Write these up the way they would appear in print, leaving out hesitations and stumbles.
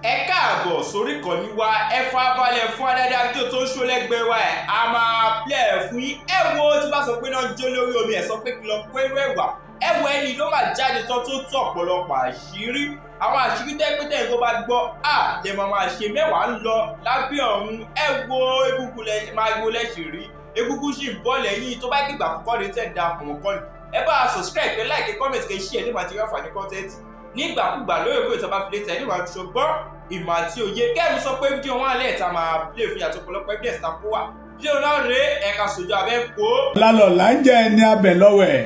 Ẹ káàbọ̀ sórí ìkànnì wa. Ẹ farabalẹ̀ fún adájọ́ tó ń ṣó lẹ́gbẹ̀ẹ́ wa. Ẹ̀ a máa play ẹ̀ fún yín. Ẹ wo tí bá sọ pé náà jó lórí omi, ẹ̀ sọ pé kí lọ kó irú ẹ̀ wá. Ẹ wo ẹni ló máa jáde tán tó tú ọ̀pọ̀lọpọ̀ àṣírí, àwọn àṣírí tẹ́ pé tẹ́yìn tó bá gbọ́ à lè máa ṣe mẹ́wàá ń lọ lábẹ́ ọ̀run. Ẹ wo egungun lẹ máa wo lẹ́sìn rí, egungun sì ń bọ̀ lẹ́yìn. Tó bá kígbà àkọ́kọ́ rẹ̀ tẹ̀ ń da pọ̀ mọ́ kọ́ni, ẹ bá a subscribe, kẹ́ like, comment, kẹ́ share ní material fani content nígbàkúgbà lóòrèkóòrè tó bá fi lè tẹ̀ níwà ṣùgbọ́n ìmọ̀ àti òye. Kẹ́mi sọ pé fídíò wọn alẹ́ ìta máa play fún yàtọ̀ ọ̀pọ̀lọpọ̀ evidence ta kó wà. Fídíò náà rèé, ẹ̀ka sojú abẹ́ kó. Lálọ́lá ń jẹ́ ẹni abẹ lọ́wọ́ ẹ̀.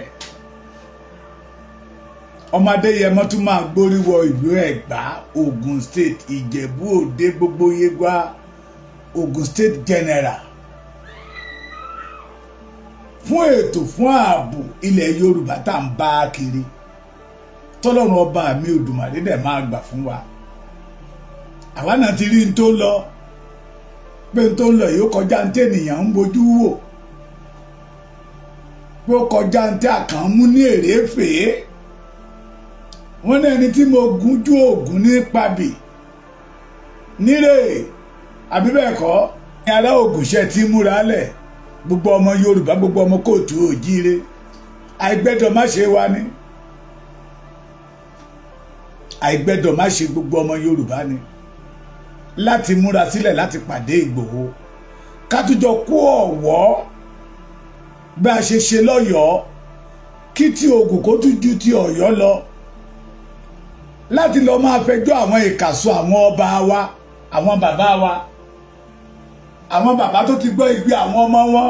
Ọmọ Adéyẹmọ tún máa gbórí wọ ìlú Ẹ̀gbá, Ogun State, Ìjẹ̀bú Òde, gbogbo Yegua, Ogun State General, fún ètò fún ààbò ilẹ̀ Yorùbá tá à ń bá a kiri, tọ́lọ́run ọba mi Òdùmarè dẹ̀ máa gbà fún wa. Àwa náà ti rí n tó ń lọ, pé n tó ń lọ yìí ó kọjá ní tènìyàn ń bojú wò, pé ó kọjá ní tí àkàn mú ní èrè fèé. Wọ́n ní ẹni tí mo gúnjú ògùn ní pabì nírè, àbí bẹ́ẹ̀ kọ́? Ní ará Ògùn ṣe ti múra lẹ̀, gbogbo ọmọ Yorùbá, gbogbo ọmọ kóòtù òjíire, àìgbẹ́dọ̀ má ṣe wa ni, àìgbẹ́dọ̀ má ṣe gbogbo ọmọ Yorùbá ni láti múra sílẹ̀ láti pàdé Ìgbòho, ká tún jọ kó ọ̀wọ́ bí a ṣe ṣe lọ́yọ̀ọ́, kí tí Ògùn kó tún ju ti Ọ̀yọ́ lọ, láti lọ máa fẹjọ́ àwọn ìkàsọ àwọn ọba wa, àwọn bàbá wa, àwọn bàbá tó ti gbọ́ igbe àwọn ọmọ wọn,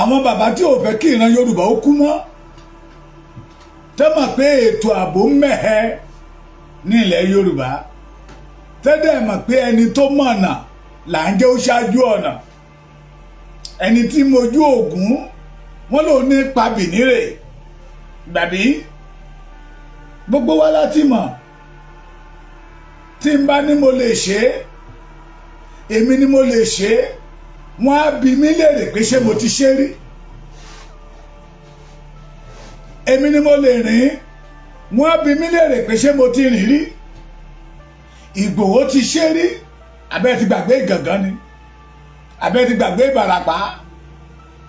àwọn bàbá tí ò fẹ́ kí ìran Yorùbá ó kú mọ́, tẹ́ mọ̀ pé ètò ààbò mẹ́hẹ ní ilẹ̀ Yorùbá, tẹ́dẹ̀ mọ̀ pé ẹni tó mọ̀nà là ń jẹ́ ó ṣáájú ọ̀nà, ẹni tí mojú Ògún wọn lòun ní pabì nírè gbàbí. Gbogbo wa láti mọ̀, tí n bá ní mo lè ṣe é, èmi ni mo lè ṣe é, wọ́n á bi mí léèrè pé ṣé mo ti ṣe rí. Èmi ni mo lè rìn, wọ́n á bi mí léèrè pé ṣé mo ti rìn rí. Ìgbòho ti ṣe rí. Abẹ́ ti gbàgbé Ìgàngán ni? Abẹ́ ti gbàgbé Ìbàràpá?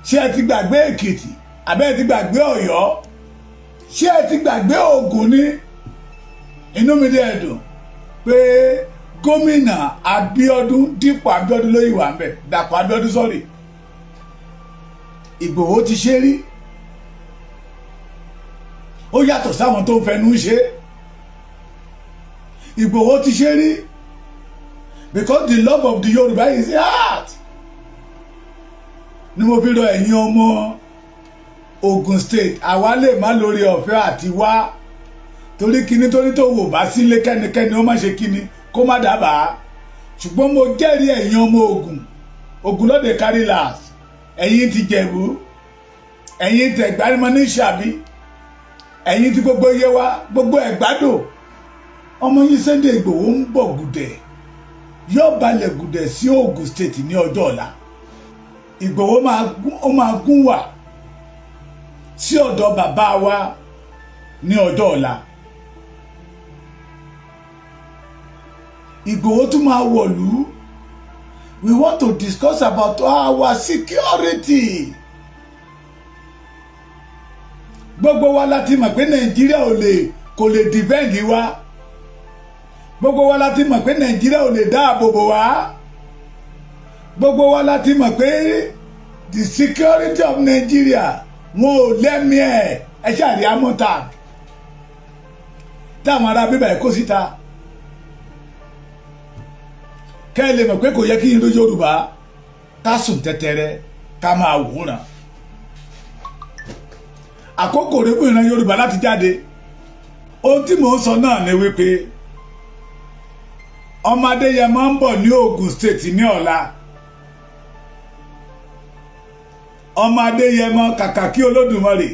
Ṣé ẹ ti gbàgbé Èkìtì? Abẹ́ ti gbàgbé Ọ̀yọ́? Ṣé ẹ ti gbàgbé Ògùn ni? Inú mi dẹ̀ dùn pé gómìnà Abíọ́dún, Dípò Abíọ́dún ló yìí wà ń bẹ̀, Dàpọ̀ Abíọ́dún sọ̀rọ̀. Ìgbòho ti ṣe rí, ó yàtọ̀ sáwọn tó ń fẹnu ṣe. Ìgbòho ti ṣe rí because the love of the Yorùbá is heart. Ni mo fi rọ ẹ̀yin ọmọ Ogun State, àwa lè má lórí ọ̀fẹ́ àti wá torí kíní, torí tó wò bá sílé kẹ́nikẹ́ni ó má ṣe kíní kó má dábàá. Ṣùgbọ́n mo jẹ́rìí ẹ̀yin ọmọ Ògùn, Ògùn lóde carry last. Ẹ̀yin ti Jẹ̀bú, ẹ̀yin tẹ̀gbárímọ́ ní Ṣàbí, ẹ̀yin tí gbogbo yé wa, gbogbo Ẹ̀gbádò, ọmọ yín Sunday Ìgbòho ń bọ̀ gùdẹ̀, yóò balẹ̀ gùdẹ̀ sí Ògùn State ní ọjọ́ ọ̀la. Ìgbòho ó máa gún wà sí ọ̀dọ̀ bàbá wa ní ọjọ́ ọ̀la. Ìgbòho tún máa wọ̀lú. We want to discuss about our security. Gbogbo wa láti mọ̀ pé Nàìjíríà ò lè kò lè defend wa. Gbogbo wa láti mọ̀ pé Nàìjíríà ò lè dáàbò bò wá. Gbogbo wa láti mọ̀ pé the security of Nigeria, wọn ò lẹ́mìí ẹ̀. Ẹ ṣàrí amúta táwọn ará bíbá ẹ̀ kó síta, kẹ́ ẹ lè mọ̀ pé kò yẹ kí n lójú Yorùbá ká sùn tẹ́tẹ́rẹ́ ká máa wòran. Àkókò rẹ̀ fún ìran Yorùbá láti jáde. Ohun tí mò ń sọ náà ni wípé ọmọ Adéyẹmọ ń bọ̀ ní Ògùn State ní ọ̀la. Ọmọ Adéyẹmọ, kàkà kí Olódùmarè,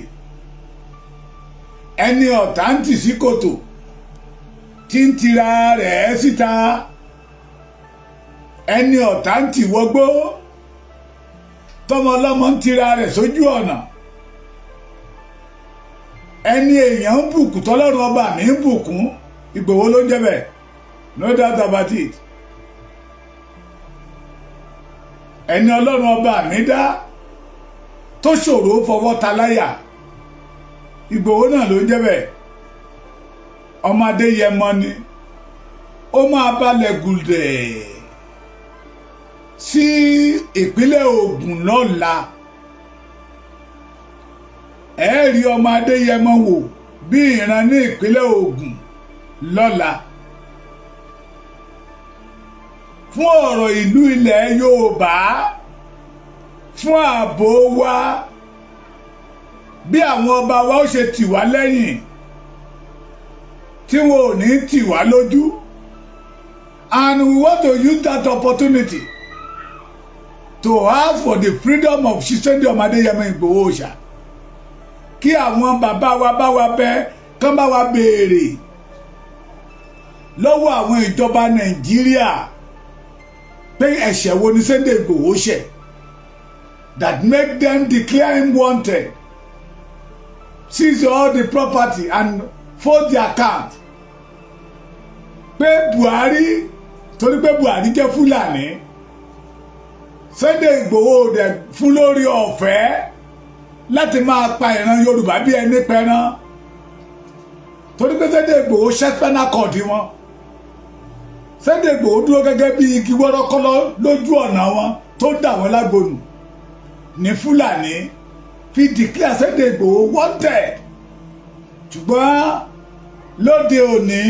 ẹni ọ̀tá ń tì sí kòtò tí ń tira rẹ̀ síta, ẹni ọ̀tá ń tì wọgbó, tọmọ ọlọ́mọ ń tira rẹ̀ sójú ọ̀nà, ẹni èèyàn ń bùkún tọ́lọ́run ọba mi ń bùkún. Ìgbòho ló ń jẹ́ bẹ́ẹ̀, no doubt about it. Ẹni Ọlọ́run ọba mi dá tó ṣòro fọwọ́ ta láyà, Ìgbòho náà ló ń jẹ́ bẹ́ẹ̀. Ọmọdé yẹmọ ni ó máa balẹ̀ gùdẹ̀ sí ìpínlẹ̀ Ògùn lọ́la. Ẹ rí ọmọ Adéyẹmọ wò bí ìran ní ìpínlẹ̀ Ògùn lọ́la. Fún ọ̀rọ̀ ìlú ilẹ̀ Yorùbá, fún ààbò wa, bí àwọn ọba wa ó ṣe tì wá lẹ́yìn tí wọn ò ní tì wá lójú. And we want to use that opportunity to ask for the freedom of Sunday Adéyẹmọ Ìgbòho Òòṣà, kí àwọn bàbá wa bá wa bẹ̀, kán bá wa béèrè lọ́wọ́ àwọn ìjọba Nàìjíríà pé ẹ̀ṣẹ̀ wo ni Sunday Ìgbòho ṣẹ̀ that make them declare him wanted, seize all the property and fold the account, pé Buhari, torí pé Buhari jẹ́ Fúlàní, Sunday Ìgbòho dẹ̀ fún lórí ọ̀fẹ́ láti máa pa ìran Yorùbá bí ẹni pẹran, torí pé Sunday Ìgbòho ṣẹ́ spinal cord wọn. Sunday Ìgbòho dúró gẹ́gẹ́ bí igi wọ́rọ́kọ́lọ́ lójú ọ̀nà wọn tó dà wọ́n lágbónú ní Fúlàní fi declare Sunday Ìgbòho wanted. Ṣùgbọ́n lóde òní,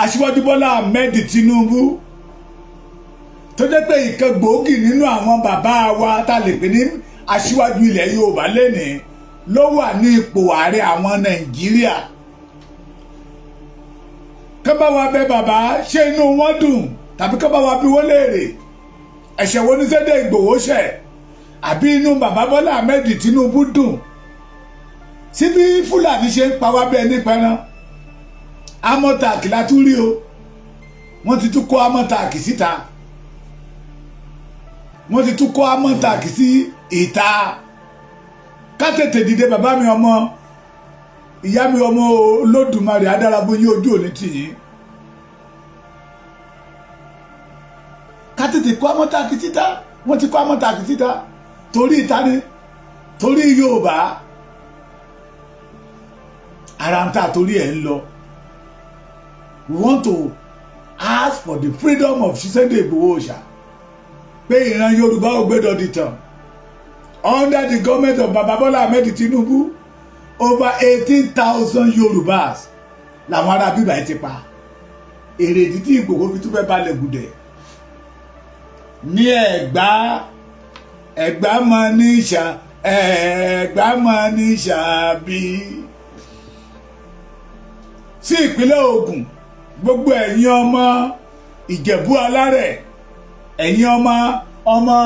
Aṣíwájú Bọ́lá Ahmed Tinubu, tó jẹ́ pé ìkan gbòógì nínú àwọn bàbá wa tá a lè pè ní aṣíwájú ilẹ̀ Yorùbá lénìí, ló wà ní ipò ààrẹ àwọn Nàìjíríà, kán bá wa bẹ̀ bàbá, ṣé inú wọn dùn? Tàbí kán bá wa bí wọ́n léèrè, ẹ̀ṣẹ̀ wo ní Sunday Ìgbòho ṣẹ̀? Àbí inú bàbá Bọ́lá Ahmed Tinubu dùn sí bí Fúlàní ṣe ń pa wá bẹ́ẹ̀ nípẹran? Amọ̀tàkì la tún rí o. Wọ́n ti tún kó amọ̀tàkì síta, wọ́n ti tún kó amọ̀tàkì sí ìta. Ká tètè dìde. Bàbá mi, ọmọ ìyá mi, ọmọ Olódùmarè adára bó yín, ojú òní tì yín. Ká tètè kó amọ̀tàkì síta. Wọ́n ti kó amọ̀tàkì síta torí ìta ni, torí Yorùbá ara ń tà, torí ẹ̀ ń lọ. We want to ask for the freedom of Sunday Igboho Òòṣà, pé ìran Yorùbá ò gbẹ́dọ̀ dìtàn. Under the government of Baba Bola Ahmed Tinubu, over 18,000 Yorùbás làwọn ará bíbá ẹ ti pa. Èrèdí tí Ìgbòho fi tún fẹ́ balẹ̀ gùdẹ̀ ní Ẹ̀gbá, Ẹ̀gbá mọ ní ṣá, Ẹ̀gbá mọ ní ṣàbí sí ìpínlẹ̀ Ògùn. Gbogbo ẹ̀yin ọmọ Ìjẹ̀bú alárẹ̀, ẹ̀yin ọmọ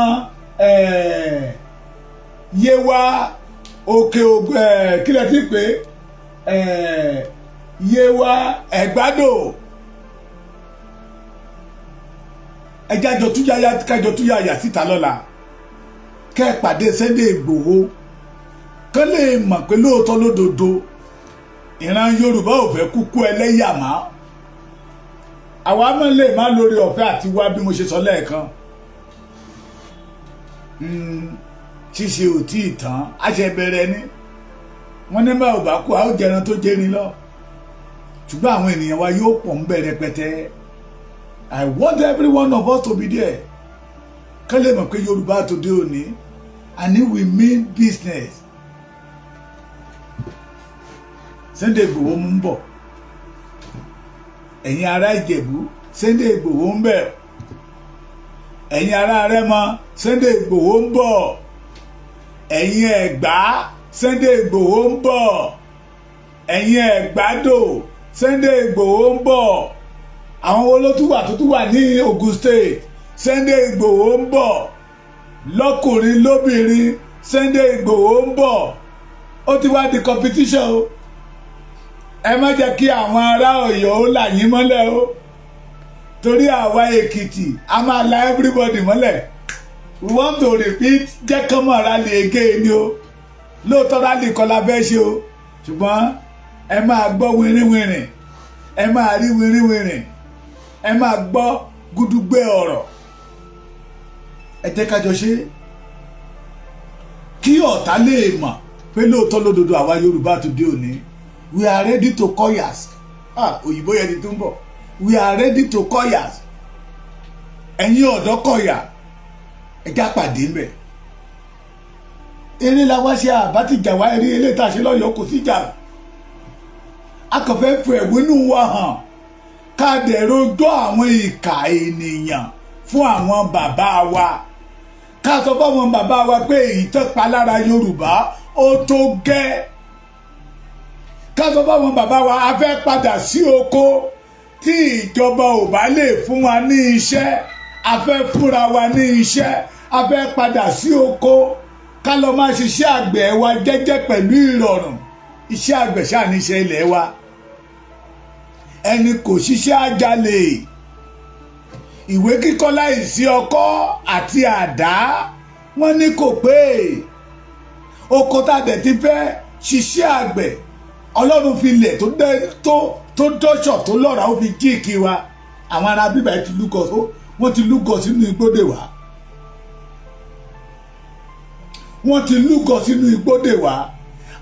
Yewa, Òkè Ògùn, kílẹ̀ tí pé Yewa, Ẹ̀gbádò, ẹjájọ túyáyá, kájọ túyáyà síta lọ́la, kẹ́ ẹ pàdé Sunday Ìgbòho, kán lè mọ̀ pé lóòótọ́ lódodo, ìran Yorùbá ò fẹ́ kúkú ẹlẹ́yà mọ́. Àwa mọ̀ lè má lórí ọ̀fẹ́ àti wá bí mo ṣe sọ lẹ́ẹ̀kan. Ṣíṣe ò tí ì tán, a ṣe bẹ̀rẹ̀ ni. Wọ́n ní bá ò bá kú, a ó jẹran tó jẹrin lọ, ṣùgbọ́n àwọn ènìyàn wa yóò pọ̀ ń bẹ̀rẹ̀ pẹ́tẹ́. I want every one of us to be there, ká lè mọ̀ pé Yorùbá tòde òní, and we mean business. Sunday Igboho ń bọ̀. Ẹ̀yin ará Ìjẹ̀bú, Sunday Igboho ń bẹ̀. Ẹ̀yin ará Rẹ́mọ, Sunday Igboho ń bọ̀. Ẹ̀yin Ẹ̀gbá, Sunday Igboho ń bọ̀. Ẹ̀yin Ẹ̀gbádò, Sunday Igboho ń bọ̀. Àwọn wo ló tún wà tó tún wà ní Ogun State? Sunday Igboho ń bọ̀. Lọ́kùnrin lóbìnrin, Sunday Igboho ń bọ̀. Ó ti wá di competition o. Ẹ má jẹ́ kí àwọn ará Ọ̀yọ́ ó là yín mọ́lẹ̀ o, torí àwa Èkìtì, a máa la everybody mọ́lẹ̀. We want to repeat jẹ́ kán mọ̀ rally again ni o. Lóòótọ́, rally kọ́ la fẹ́ ṣe o, ṣùgbọ́n ẹ máa gbọ́ wìrìwìrì. Ẹ máa rí wìrìwìrì, ẹ máa gbọ́ gúdúgbé ọ̀rọ̀. Ẹ jẹ́ ká jọ ṣe kí ọ̀tá lè mọ̀ pé lóòótọ́ lódodo, àwa Yorùbá tó dé òní, we are ready to kọ́yàs. Ah, òyìnbó yẹn ti tún bọ̀. We are ready to kọ́yàs. Ẹ̀yin ọ̀dọ́ kọ̀yà, ẹ já pàdé ńbẹ̀. Eré la wá ṣe, àbá ti jà wá. Eré eléyìí tá a ṣe lọ́yọ̀ọ́, kò sí jà. A kàn fẹ́ fọ ẹ̀wọ́nú wa hàn, ká dẹ̀ rojọ́ àwọn ìkà ènìyàn fún àwọn bàbá wa, ká sọ fáwọn bàbá wa pé èyí tó pa lára Yorùbá ó tó gẹ́, ká sọ fáwọn bàbá wa, a fẹ́ padà sí oko. Tí ìjọba ò bá lè fún wa ní iṣẹ́, a fẹ́ fúnra wa ní iṣẹ́. A fẹ́ padà sí oko, ká lọ máa ṣiṣẹ́ àgbẹ̀ wa jẹ́jẹ́ pẹ̀lú ìrọ̀rùn. Iṣẹ́ àgbẹ̀ ṣáà ní iṣẹ́ ilẹ̀ wa. Ẹni kò ṣiṣẹ́ àjálè. Ìwé kíkọ́ láìsí ọkọ́ àti àdá, wọ́n ní kò pé. Oko tá a dẹ̀ ti fẹ́ ṣiṣẹ́ àgbẹ̀, Ọlọ́run fi ilẹ̀ tó tó tó dọ́ṣọ̀, tó lọ́ra, ó fi jíìkì wa. Àwọn ará bíbá ti lúgọ, wọ́n ti lúgọ sínú igbódè wa. Wọ́n ti lúgọ sínú igbódè wa,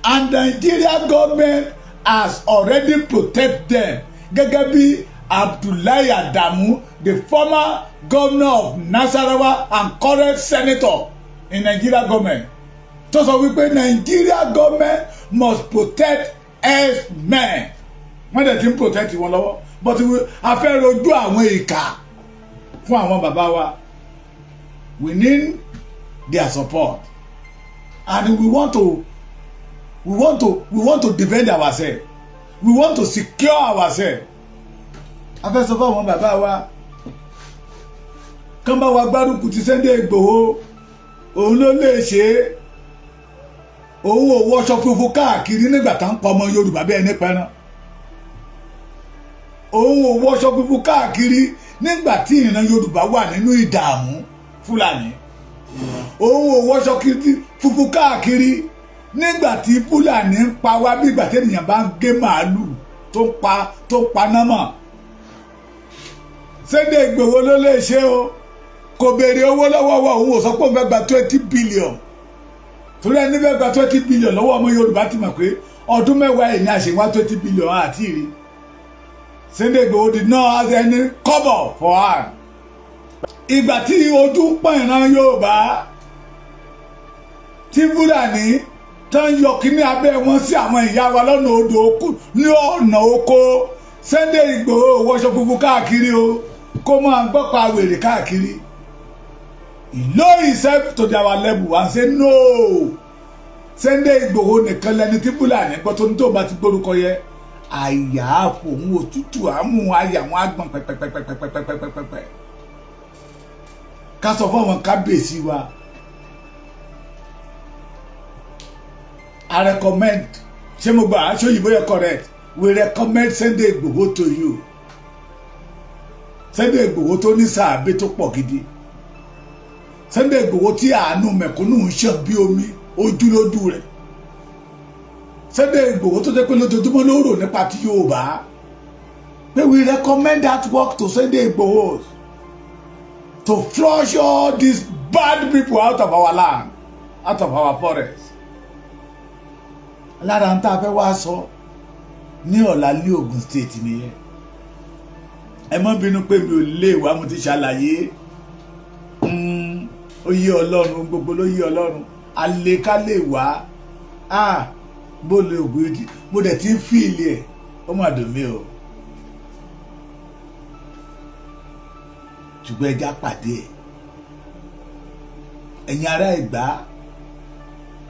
and Nigeria government has already protect them, gẹ́gẹ́ bí Abdullahi Adamu, the former governor of Nasarawa and current senator in Nigeria government, tó sọ wípé Nigeria government must protect herdsmen. Wọ́n dẹ̀ ti ń protect wọn lọ́wọ́, but a fẹ́ rojú àwọn ìkà fún àwọn bàbá wa. We need their support and we want to defend ourselves. We want to secure ourselves. A fẹ́ sọ fún àwọn bàbá wa kán bá wa gbárùkù ti Sunday Igboho. Òun ló lè ṣe é. Òun ò wọṣọ funfun káàkiri nígbà tá ń pa ọmọ Yorùbá bẹ́ẹ̀ ní pẹran. Òun ò wọṣọ funfun káàkiri nígbà tí ìran Yorùbá wà nínú ìdààmú Fúlàní. Òun ò wọṣọ funfun káàkiri nígbà tí Fúlàní ń pa wá bí ìgbà tí ènìyàn bá ń gé màálù, tó ń pa námọ̀. Sunday Igboho ló lè ṣe o. Kò béèrè owó lọ́wọ́ wa. Òun ò sọ pé òun fẹ́ gba 20 billion, torí ẹni fẹ́ gba 20 billion lọ́wọ́ ọmọ Yorùbá ti mọ̀ pé ọdún 10 ẹ̀ ní àṣewá 20 billion àti ìrí. Sunday Igboho did not have any kọ́bọ̀ for her. Ìgbà tí ojú ń pọ́n ìran Yorùbá, tí Fúlàní tó ń yọ kíní abẹ́ wọn sí àwọn ìyá wa lọ́nà odò ní ọ̀nà oko, Sunday Igboho wọṣọ funfun káàkiri o, kó máa gbọ́pa wèrè káàkiri. He low himself to their level and say no. Sunday Igboho nìkan lẹni tí Fúlàní gbọ́ tó ní tó bá ti gbórúkọ yẹ, àyà fòun òtútù àmú àyà wọn àgbọn pẹpẹpẹpẹpẹpẹpẹpẹ. Ká sọ fún àwọn kábíyèsí wa, I recommend, ṣé mo gbà á ṣóyìnbó yẹ correct? We recommend Sunday Igboho to you. Sunday Igboho tó ní sàábé tó pọ̀ gidi, Sunday Igboho tí àánú mẹ̀kúnnù ń ṣàn bí omi ojúlójú rẹ̀, Sunday Igboho tó jẹ́ pé lójoojúmọ́ ló rò nípa ti Yorùbá, pé we recommend that work to Sunday Igboho to flush all these bad people out of our land, out of our forest. Lára ń tá a fẹ́ wá sọ ní ọ̀la ní Ogun State nìyẹn. Ẹ má bínú pé mi ò lè wá. Mo ti ṣàlàyé, ó yé Ọlọ́run, gbogbo ló yé Ọlọ́run. Alẹ́ ká lè wá bó lè ògùn yìí, mo dẹ̀ ti ń feel ẹ̀, ó mà dùn mí o. Ṣùgbọ́n ẹja pàdé ẹ̀. Ẹ̀yin ará Ẹ̀gbá,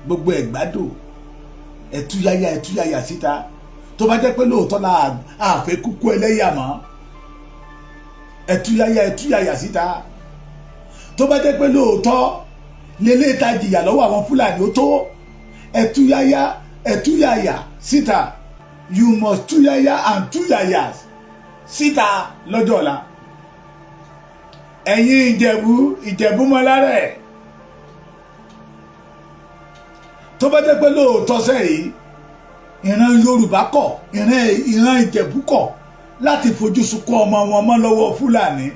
gbogbo Ẹ̀gbádò, ẹ̀túyáyá, ẹ̀túyáyá síta. Tó bá jẹ́ pé lóòótọ́ la àfẹ́ kúkú ẹlẹ́yà mọ́, ẹ̀túyáyá, ẹ̀túyáyá síta. Tó bá jẹ́ pé lóòótọ́ lélẹ́ ta jìyà lọ́wọ́ àwọn Fúlàní ó tó, ẹ̀túyáyá, ẹ̀túyáyá síta. You must túyáyá and túyáyá síta lọ́jọ́ ọ̀la. Ẹ̀yin Ìjẹ̀bú, Ìjẹ̀bú mọ́ lára ẹ̀. Tó bá jẹ́ pé lóòótọ́ sẹ́yìn ìran Yorùbá kọ̀, ìran Ìjẹ̀bú kọ̀. Láti fojú sunkún ọmọ wọn mọ́ lọ́wọ́ Fúlàní.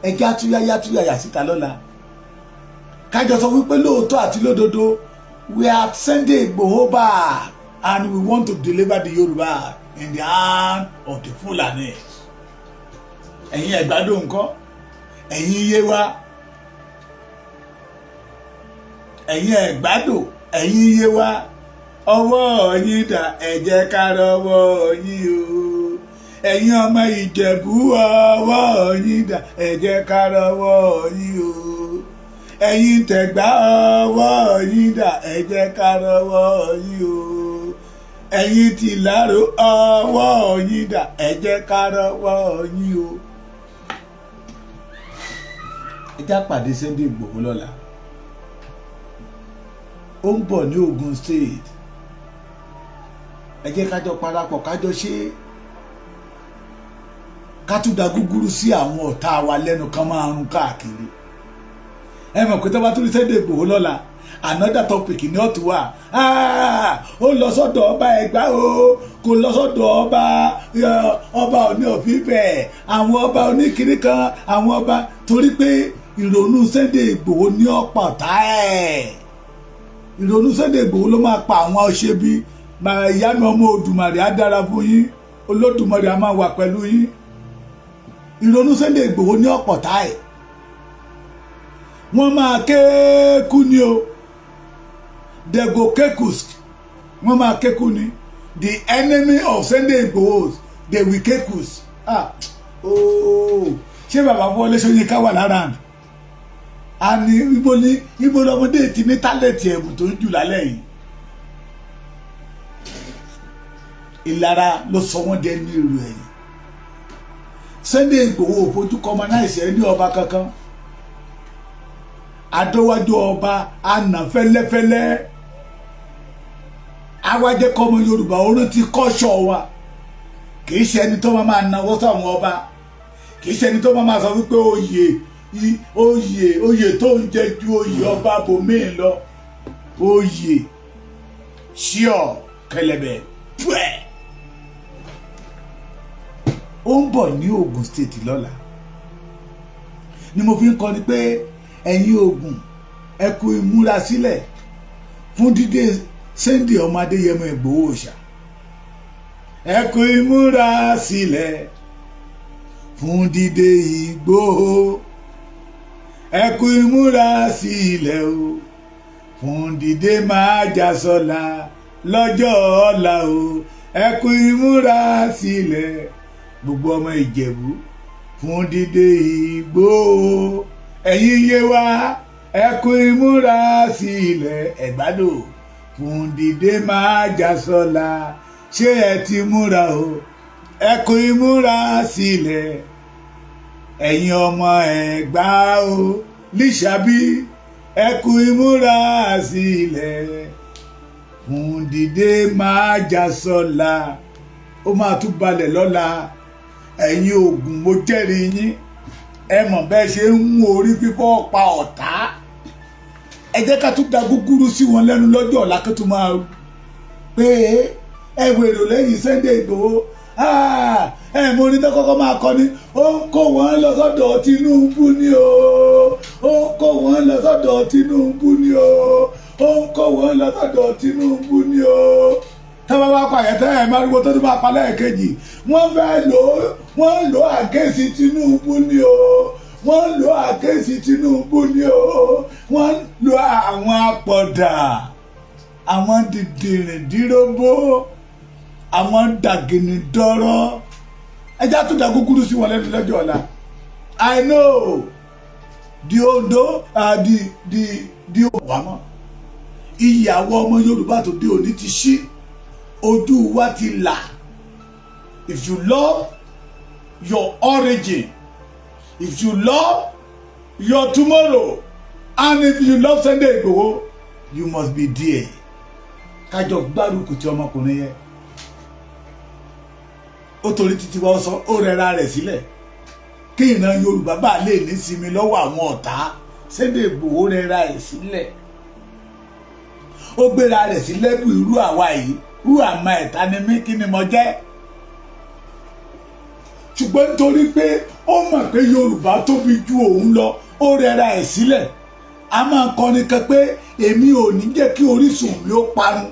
Ẹjẹ́ àtúnyáyá túyàyà síta lọ́la, kájọ sọ wípé lóòótọ́ àti lódodo, we are Sunday Igboho back and we want to deliver the Yorùbá in the hand of the Fulanis. Ẹ̀yin Ẹ̀gbádò ńkọ́? Ẹ̀yin Yewa, ẹ̀yin Ẹ̀gbádò, ẹ̀yin Yewa, ọwọ́ yín dà? Ẹ jẹ́ ká rọ́wọ́ yín o. Ẹ̀yin ọmọ Ìjẹ̀bú, ọwọ́ yín dà? Ẹ jẹ́ ká rọ́wọ́ yín o. Ẹ̀yin Tẹ̀gbá, ọwọ́ yín dà? Ẹ jẹ́ ká rọ́wọ́ yín o. Ẹ̀yin Tìlárò, ọwọ́ yín dà? Ẹ jẹ́ ká rọ́wọ́ yín o. Ẹ já pàdé Sunday Igboho lọ́la. Ó ń bọ̀ ní Ogun State. Ẹ jẹ́ kájọ parapọ̀, kájọ ṣe, ká tún da gúgúrú sí àwọn ọ̀tá wa lẹ́nu kan máa rún káàkiri. Ẹ mọ̀ pé tó bá tún ní Sunday Igboho lọ́la, another topic ní ọ̀tún wà. Ó lọ sọ́dọ̀ ọba Ẹ̀gbá o, kò lọ sọ́dọ̀ ọba, ọba Ọọ̀ni of Ifẹ̀, àwọn ọba oníkiri kan, àwọn ọba, torí pé ìrònú Sunday Igboho ní ọ̀pọ̀ tá ẹ̀. Ìrònú Sunday Igboho ló máa pa àwọn ọ̀ṣẹ́bí. Ìyá mi, ọmọ Odùmarè á dára fún yín, Olódùmarè á máa wà pẹ̀lú yín. Ìrònú Sunday Igboho ní ọ̀pọ̀ tá ẹ̀. Wọ́n máa kéékù ni o. They go kekus. Wọ́n máa kéku ni. The enemy of Sunday Igboho, they will kekus. Ah, ooo, ṣé bàbá Wọlé Ṣóyínká wà lára a ní? Ibo ní ibo lọmọdé ti ní talent ẹ̀bùn tó ń jù lálẹ́ yìí? Ìlara ló sọ wọ́n dé ní èrò ẹ̀yìn. Sunday Igboho ò fojú commonize ẹ ní ọba kankan. Adọ́wájú ọba àná fẹ́lẹ́fẹ́lẹ́ awájẹ́ kọ́mọ Yorùbá orí ti kọ́ṣọ́ wa. Kì í ṣe ẹni tó máa náwó sáwọn ọba, kì í ṣe ẹni tó máa sọ wípé oyè, oyè, oyè tó ń jẹ ju oyè ọba bòmíì lọ. Oyè ṣíọ kẹlẹbẹ pẹ. Ó ń bọ̀ ní Ogun State lọ́la ni mo fi ń kọ́ ni pé ẹ̀yin Ògùn, ẹ kú ìmúrasílẹ̀ fún dídé Sunday ọmọ Adéyẹmọ Ìgbòho Òòṣà. Ẹ kú ìmúrasílẹ̀ fún dídé Ìgbòho. Ẹ kú ìmúrasílẹ̀ o fún dídé máa jà sọ́la lọ́jọ́ ọ̀la o. Ẹ kú ìmúrasílẹ̀, gbogbo ọmọ Ìjẹ̀bú, fún dídé Ìgbòho. Ẹ̀yin Yewa, ẹ kú ìmúrasílẹ̀. Ẹ̀gbádò, fún dídé máa jà sọ́la. Ṣé ẹ ti múra o? Ẹ kú ìmúrasílẹ̀, ẹ̀yin ọmọ Ẹ̀gbá o, Lísàbí, ẹ kú ìmúrasílẹ̀ fún dídé máa jà sọ́la. Ó máa tún balẹ̀ lọ́la. Ẹ̀yin Ògùn, mo jẹ́rìí yín. Ẹ mọ̀ bẹ́ẹ̀ ṣe ń mú orí fífọ́ pa ọ̀tá. Ẹ jẹ́ ká tún da gúgúrú sí wọn lẹ́nu lọ́jọ́ ọ̀la, kó tún máa pé ẹ wèrò lẹ́yìn Sunday Igboho. Ẹ mọ orin tó kọ́kọ́ máa kọ ni: ó ń kó wọn lọ sọ́dọ̀ Tinubu ni o, ó ń kó wọn lọ sọ́dọ̀ Tinubu ni o, ó ń kó wọn lọ sọ́dọ̀ Tinubu ni o. Tọ́wọ́ wá pààyàn tẹ́ ẹ̀ máa tó tún máa pa lẹ́ẹ̀kejì, wọ́n fẹ́ lò ó, wọ́n ń lò against Tinubu ni o, wọ́n ń lò against Tinubu ni o, wọ́n ń lo àwọn apọ̀dà, àwọn dìdìrìndínrógbó, àwọn dàgìnìdọ́rọ́. Ẹjá tó da gúgúrú sí wọn lẹ́nu lọ́jọ́ ọ̀la. I know the Ondo, the wàmọ́ ìyàwó ọmọ Yorùbá tó dé òní ti ṣí, ojú wa ti là. If you love your origin, if you love your tomorrow, and if you love Sunday Igboho, you must be there. Kájọ gbárùkù tí ọmọkùnrin yẹn. Ó torí títí wá sọ, ó rẹra rẹ̀ sílẹ̀ kí ìran Yorùbá bá lè ní sinmi lọ́wọ́ àwọn ọ̀tá. Sunday Igboho rẹra ẹ̀ sílẹ̀, ó gbéra rẹ̀ sí lẹ́bù irú àwa yìí. Who am I? Ta ni mí? Kí ni mo jẹ́? Ṣùgbọ́n nítorí pé ó mọ̀ pé Yorùbá tóbi ju òun lọ, ó rẹra ẹ̀ sílẹ̀. A máa kọrin kan pé èmi ò ní jẹ́ kí orísun mi ó parun.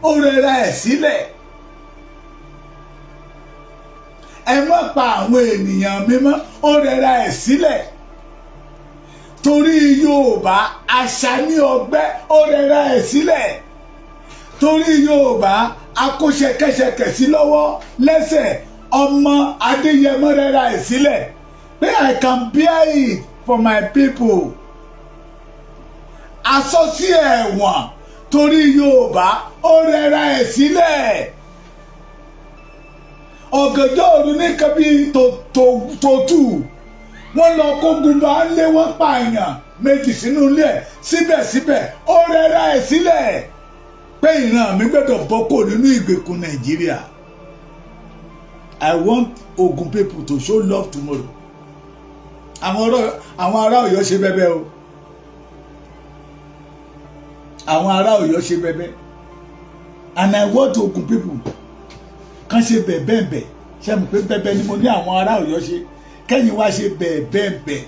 Ó rẹra ẹ̀ sílẹ̀. Ẹ má pa àwọn ènìyàn mímọ́. Ó rẹra ẹ̀ sílẹ̀ torí Yorùbá. Àṣà ní ọgbẹ́, ó rẹra ẹ̀ sílẹ̀ torí Yorùbá. Akóṣẹkẹṣẹkẹ sí lọ́wọ́ lẹ́sẹ̀, ọmọ Adéyẹmọ rẹra ẹ̀ sílẹ̀ pé, "I can bear it for my people." Aṣọ sí ẹ̀wọ̀n torí Yorùbá, ó rẹra ẹ̀ sílẹ̀. Ọ̀gànjọ́ òru nìkan bíi tòótù, wọ́n lọ kógun bá ń lé, wọ́n pààyàn méjì sínú ilé ẹ̀. Síbẹ̀síbẹ̀, ó rẹra ẹ̀ sílẹ̀ pé ìran mi gbọ́dọ̀ bọ́ kò nínú ìgbèkùn Nàìjíríà. I want Ogun people to show love tomorrow. Àwọn ará Ọ̀yọ́ ṣe bẹbẹ o. Àwọn ará Ọ̀yọ́ ṣe bẹbẹ, and I want Ogun people kàn ṣe bẹ̀bẹ̀bẹ̀. Ṣe mọ̀ pé bẹ́bẹ́ ni mo ní àwọn ará Ọ̀yọ́ ṣe? Kẹ́yìn wá ṣe bẹ̀bẹ̀bẹ̀.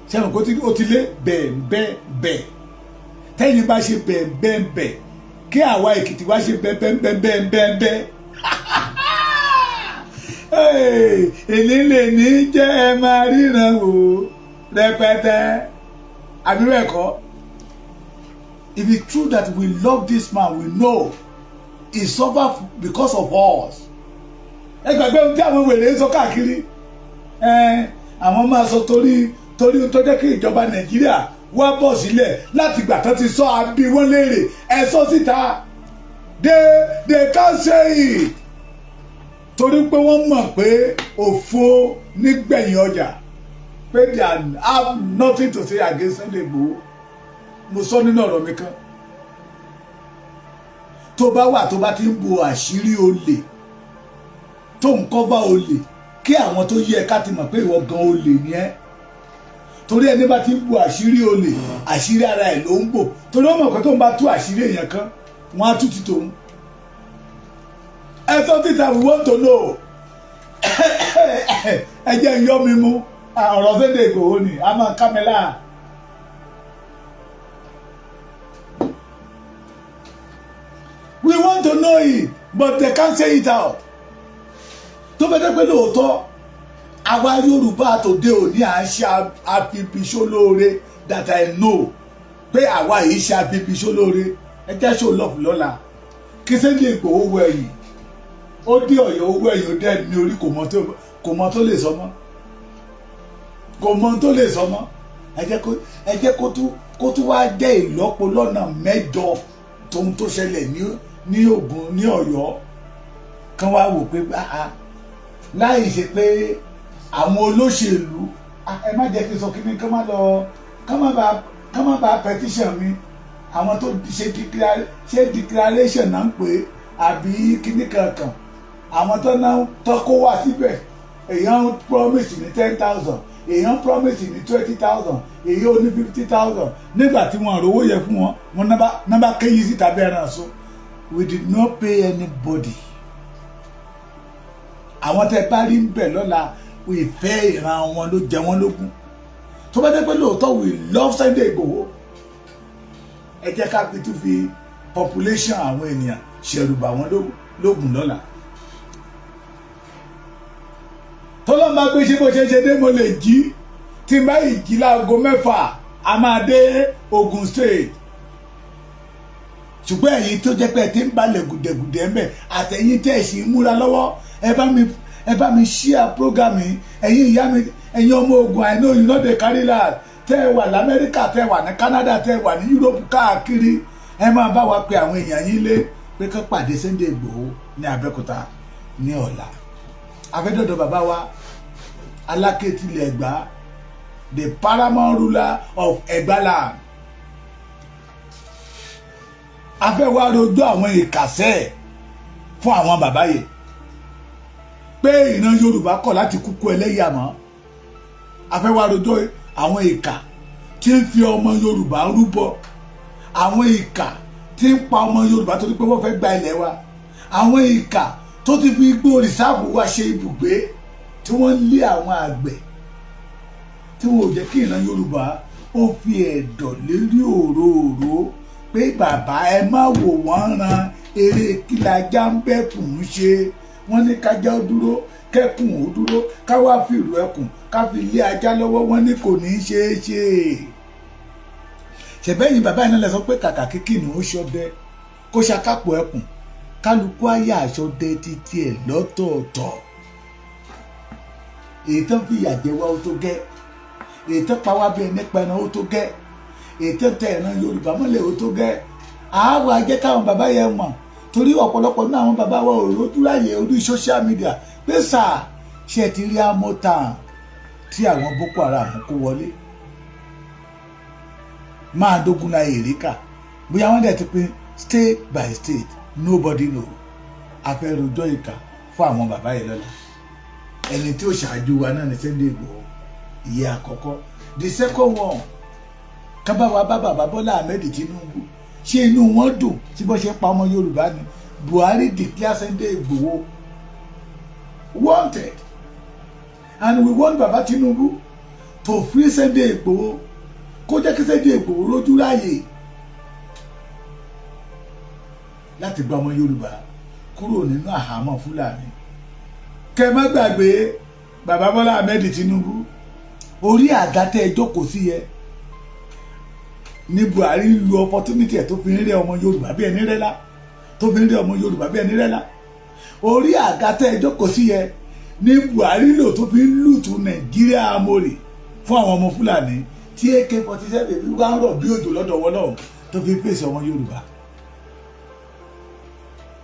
Ṣe mọ̀ pé ó ti lé bẹ̀bẹ̀bẹ̀? Tẹ́yìn bá ṣe bẹ̀bẹ̀bẹ̀, kí àwa Èkìtì wá ṣe bẹ́ẹ̀bẹ́ẹ̀bẹ́ẹ̀bẹ́ẹ̀. Èlé lè ní jẹ́ ẹ máa ríran wò rẹpẹtẹ, àbí bẹ́ẹ̀ kọ́? If it's true that we love this man, we know he suffer because of us. Ẹ gbàgbé ohun tí àwọn wèrè ń sọ káàkiri. Àwọn máa sọ torí tó jẹ́ kí ìjọba Nàìjíríà wá bọ̀ sílẹ̀. Láti ìgbà tó ti sọ àbí wọ́n léèrè, ẹ sọ síta. They can't say it torí pé wọ́n mọ̀ pé òfo nígbẹ̀yìn ọjà, pé they have nothing to say against Sunday Igboho. Mo sọ nínú ọ̀rọ̀ mi kan, tó bá wà, tó bá ti ń bo àṣírí olè, tó ń cover olè, kí àwọn tó yẹ ká ti mọ̀ pé ìwọ gan olè ni ẹ́. Torí ẹni bá ti ń bo àṣírí olè, àṣírí ara ẹ̀ ló ń bò, torí ó mọ̀ pé tó ń bá tú àṣírí èèyàn kan, wọ́n á tú ti tòun. Ẹ sọ títa, we want to know. Ẹ jẹ́ ń yọ́ mi mú. Ọ̀rọ̀ Sunday Igboho ni a máa ká mi láà. We want to know it, but they can't say it out. Tó bẹ́ẹ̀ dẹ́ pé lóòótọ́ àwa Yorùbá tòde òní à ń ṣe àfibiṣólóore, that I know pé àwa yìí ṣe àfibiṣólóore. Ẹ jẹ́ show love lọ́la kí Sunday Igboho wọ ẹ̀yìn. Ó dé Ọ̀yọ́, owó ẹ̀yìn, ó dẹ́ ní orí, kò mọ tó lè sọ mọ́, kò mọ tó lè sọ mọ́. Ẹ jẹ́ kó tún wá jẹ́ ìlọ́po lọ́nà mẹ́jọ tóun tó ṣẹlẹ̀ ní Ògùn, ní Ọ̀yọ́, kán wá wò pé láì ṣe pé àwọn olóṣèlú. Ẹ má jẹ́ kí n sọ kí ni, kán má bá petition mi. Àwọn tó ṣe declaration náà ń pè é àbí kíní kankan, àwọn tó náà tó kó wá síbẹ̀, èèyàn promise ní 10,000, èèyàn promise ní 20,000, èèyàn ò ní 50,000. Nígbà tí wọn rówó yẹ fún wọn, wọn náà kéyìí síta bẹ́ẹ̀ náà. So we did not pay anybody. Àwọn tẹ bá rí ń bẹ̀ lọ́la, ìfẹ́ ìran wọn ló jẹ wọ́n lógún. Tó bá jẹ́ pé lóòótọ́ we love Sunday Igboho, ẹ jẹ́ ká fi tún fi population àwọn ènìyàn ṣẹ̀rùbà wọn lógún lọ́la. Tọ́lọ́mọ bá gbé ṣe bó ṣe ṣe dé, mo lè jí. Tí n bá yìí jí láago 6, a máa dé Ogun State. Ṣùgbọ́n ẹ̀yin tó jẹ́ pé ẹ ti ń balẹ̀ gùdẹ̀gùdẹ̀ ń bẹ̀, àtẹ̀yin tẹ́ ẹ̀ sì ń múra lọ́wọ́, ẹ bá mi share program yìí. Ẹ̀yin ìyá mi, ẹ̀yin ọmọ Ogun, I know you no dey carry last. Tẹ́ ẹ wà lamẹ́ríkà, tẹ́ ẹ wà ní Canada, tẹ́ ẹ wà ní Europe káàkiri, ẹ máa bá wa pe àwọn èèyàn yín lé pé kán pàdé Sunday Igboho ní Abẹ́òkúta ní ọ̀la. Afẹ́dọ̀dọ̀ bàbá wa Aláké tilẹ̀ Ẹ̀gbá, the paramount ruler of Ẹ̀gbáland. Afẹ́ wá rojọ́ àwọn ìkàsẹ́ fún àwọn bàbá yìí pé ìran Yorùbá kọ̀ láti kúkú ẹlẹ́yà mọ́. Afẹ́ wá rojọ́ àwọn ìkà tí ń fi ọmọ Yorùbá rúbọ, àwọn ìkà tí ń pa ọmọ Yorùbá torí pé wọ́n fẹ́ gba ilẹ̀ wa, àwọn ìkà tó ti fi igbó reserve wa ṣe ibùgbé. Tí wọ́n lé àwọn àgbẹ̀, tí wọn ò jẹ́ kí ìran Yorùbá ó fi ẹ̀dọ̀ lérí òróòró pé bàbá, ẹ má wò wọ́n ran. Eré kílajá ń bẹ́kùn ń ṣe? Wọ́n ní kájá ó dúró, kẹ́kùn ó dúró, ká wá fìrù ẹkùn ká fi lé ajá lọ́wọ́. Wọ́n ní kò ní í ṣeé ṣe. Ṣẹ̀bẹ́yìn bàbá yìí náà lẹ sọ pé kàkà kíkìnì ó ṣọdẹ kó ṣakápò ẹkùn, kálukú ayé àṣọdẹ títí ẹ̀ lọ́tọ̀ọ̀tọ̀. Èyí tán fìyà jẹ wá, ó tó gẹ́. Èyí tán pa wá bí ẹni pẹran, ó tó gẹ́. Èyí tán tẹ ìran Yorùbá mọ́lẹ̀, ó tó gẹ́. Àáwọ̀ ajẹ́ káwọn bàbá yẹn mọ̀, torí ọ̀pọ̀lọpọ̀ nínú àwọn bàbá wa ò rójú ráyè orí social media pé sà ṣe ti rí amótàn tí àwọn Boko Haram kó wọlé máa dógún la èrìkà, bóyá wọ́n dẹ̀ ti pín state by state, nobody know. Afẹ́rojọ́ ìkà fún àwọn bàbá yìí lọ́la. Ẹni tí ó ṣáájú wa náà ní Sunday Igboho, ìyẹn àkọ́kọ́. The second one, kábàwá bá bàbá Bọ́lá Ahmed Tinubu, ṣé inú wọn dùn tí bó ṣe pa ọmọ Yorùbá ni? Buhari declare Sunday Igboho wanted, and we want Baba Tinubu to free Sunday Igboho, kó jẹ́ kí Sunday Igboho rójú ráàyè láti gba ọmọ Yorùbá kúrò nínú àhámọ́ Fúlàní. Kẹ má gbàgbé, bàbá Bọ́lá Ahmed Tinubu, orí àga tẹ́ ẹ jókòó sí yẹ ní Buhari lu opportunity ẹ̀ tó fi ń rẹ́ ọmọ Yorùbá bí ẹni rẹ́lá, tó fi ń rẹ́ ọmọ Yorùbá bí ẹni rẹ́lá. Orí àga tẹ́ ẹ jókòó sí yẹ ní Buhari lò tó fi ń loot Nàìjíríà armoury fún àwọn ọmọ Fúlàní, tí AK-47 bí wọ́n ń rọ̀ bí òjò lọ́dọ̀ wọn náà, tó fi ń pèsè ọmọ Yorùbá.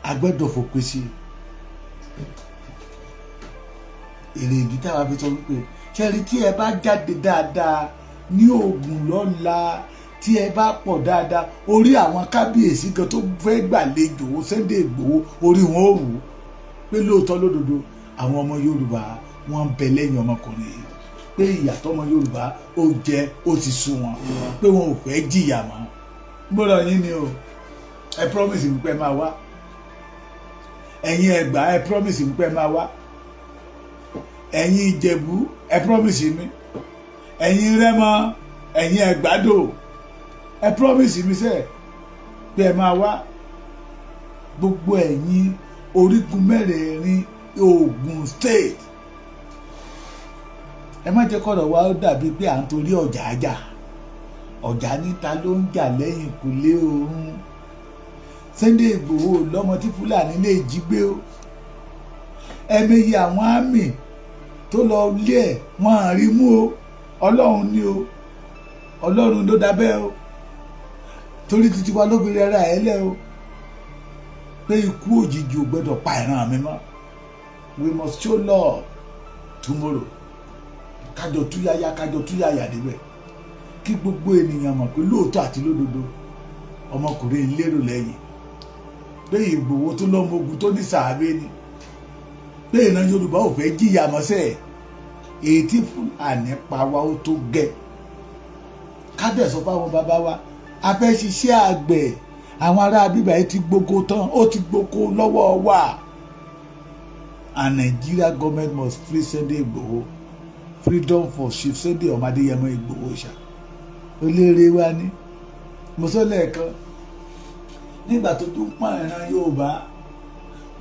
Agbẹ́dọ̀ fòpin sí èrè ìdí táwa fi sọ wípé ṣẹ́rí, tí ẹ bá jáde dáadáa ní Ògùn lọ́la, tí ẹ bá pọ̀ dáadáa, orí àwọn kábíyèsí kan tó fẹ́ gbàlejò Sunday Igboho, orí wọn ò wù pé lóòótọ́ lódodo, àwọn ọmọ Yorùbá wọ́n ń bẹ lẹ́yìn ọmọkùnrin yìí, pé ìyàtọ̀ ọmọ Yorùbá ó jẹ ó ti sú wọn, pé wọn ò fẹ́ jìyà mọ́. Gbọ́dọ̀ yín ni o. Ẹ promise mi pé ẹ máa wá. Ẹ̀yin Ẹ̀gbá, ẹ promise mi pé ẹ máa wá. Ẹ̀yin Ìjẹ̀bú, ẹ promise mi. Ẹ̀yin Rẹ́mọ, ẹ̀yin Ẹ̀gbádò, ẹ promise mi sẹ́ẹ̀ pé ẹ máa wá. Gbogbo ẹ̀yin orígun mẹ́rẹ̀ẹ̀rin Ògùn State, ẹ má jẹ́ kọ́rọ̀ wa ó dàbí pé à ń torí ọjà jà. Ọjà níta ló ń jà lẹ́yìn kùlé òun. Sunday Igboho lọ́mọ tí Fúlàní lè jí gbé o. Ẹ̀mẹyẹ àwọn army tó lọ lé ẹ̀, wọ́n á rí mú o. Ọlọ́run ní o, Ọlọ́run ló dábẹ́ o, torí títí wa ló fi rẹ́ra ẹ̀ lẹ́ o, pé ikú òjijì ò gbọ́dọ̀ pa ìran mi mọ́. We must show love tomorrow. Kájọ túyáyá, kájọ túyáyà débẹ̀, kí gbogbo ènìyàn mọ̀ pé lóòótọ́ àti lódodo, ọmọkùnrin lérò lẹ́yìn, pé Ìgbòho tó lọ́mọ ogun tó ní sàábé ni, pé ìran Yorùbá ò fẹ́ jìyà mọ́sẹ̀. Èyí tí Fúlàní pa wá, ó tó gẹ́. Kábẹ̀ sọ fáwọn bàbá wa, a fẹ́ ṣiṣẹ́ àgbẹ̀. Àwọn ará bíbá yìí ti gboko tán, ó ti gboko lọ́wọ́ wa. And Nigeria government must free Sunday Igboho. Freedom for Chief Sunday ọmọ Adéyẹmọ Igboho ṣá. Olóore wa ni mo sọ lẹ́ẹ̀kan nígbà tó tún pọ́n ìran Yorùbá.